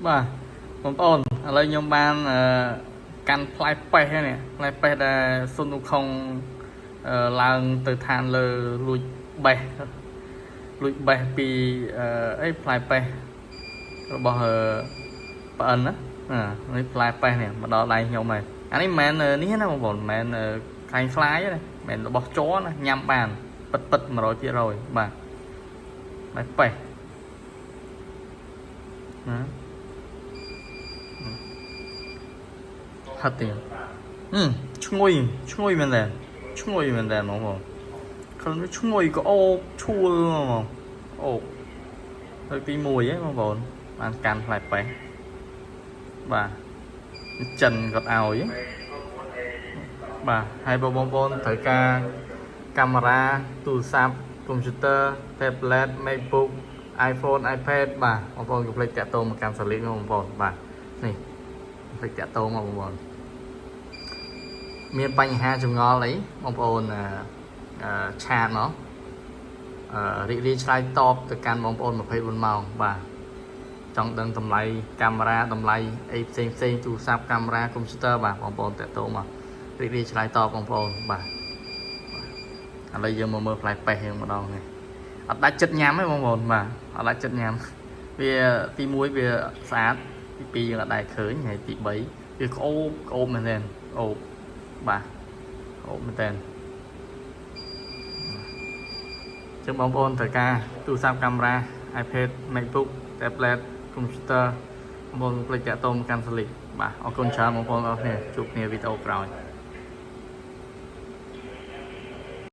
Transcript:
បាទបងប្អូនឥឡូវខ្ញុំបានអឺកាន់ផ្លែប៉េសហ្នឹងនេះផ្លែប៉េសដែលសុនឧខុងអឺឡើងទៅឋានលើលួចបេះលួចបេះពីអឺអីផ្លែប៉េសរបស់អឺប្អិនណាអានេះផ្លែប៉េសនេះមកដល់ដៃខ្ញុំហើយអានេះមិនមែននេះណាបងប្អូនមិនមែនខ្លាញ់ខ្លាយទេណាមិនមែនរបស់ជ័រណាញ៉ាំបានពិតពិត100%បាទផ្លែប៉េសណា ហិតទៀតហឹមឈ្ងុយឈ្ងុយមែនតើឈ្ងុយមែនតើហ្មងបងខ្លួនវាឈ្ងុយក៏អូបឈួលហ្មងអូបលើកទី1ហ៎បងប្អូនបានកាន់ផ្លែប៉េសបាទចិនគាត់ឲ្យបាទហើយបងប្អូនត្រូវការកាមេរ៉ាទូរស័ព្ទកុំព្យូទ័រ tablet MacBook iPhone iPad បាទបងប្អូនកុំភ្លេចតាក់ទងមកកាន់សាលីបងប្អូនបាទនេះកុំភ្លេចតាក់ទងមកបងប្អូនមានបញ្ហាចម្ងល់អីបងប្អូនអឺអឺ chat មកអឺរីករាយឆ្លើយតបទៅកាន់បងប្អូន24ម៉ោងបាទចង់ដឹងតម្លៃកាមេរ៉ាតម្លៃអីផ្សេងផ្សេងទូរស័ព្ទកាមេរ៉ាកុំព្យូទ័របាទបងប្អូនតាក់ទងមករីករាយឆ្លើយតបបងប្អូនបាទឥឡូវយើងមកមើលផ្លែប៉េសយើងម្ដងនេះអត់ដាច់ចិត្តញ៉ាំទេបងប្អូនបាទអត់ដាច់ចិត្តញ៉ាំវាទី1វាស្អាតទី2យើងអត់ដែលឃើញហើយទី3វាក្អូបក្អូបមែនទែនក្អូបបាទក្អូបមែនទែនចឹងបងប្អូនត្រូវការទូរស័ព្ទកាមេរ៉ា iPad MacBook tablet កុំព្យូទ័របងប្អូនកុំភ្លេចតាក់ទងមកកាន់សលីបាទអរគុណច្រើនបងប្អូនអរគ្នាជួបគ្នាវីដេអូក្រោយ។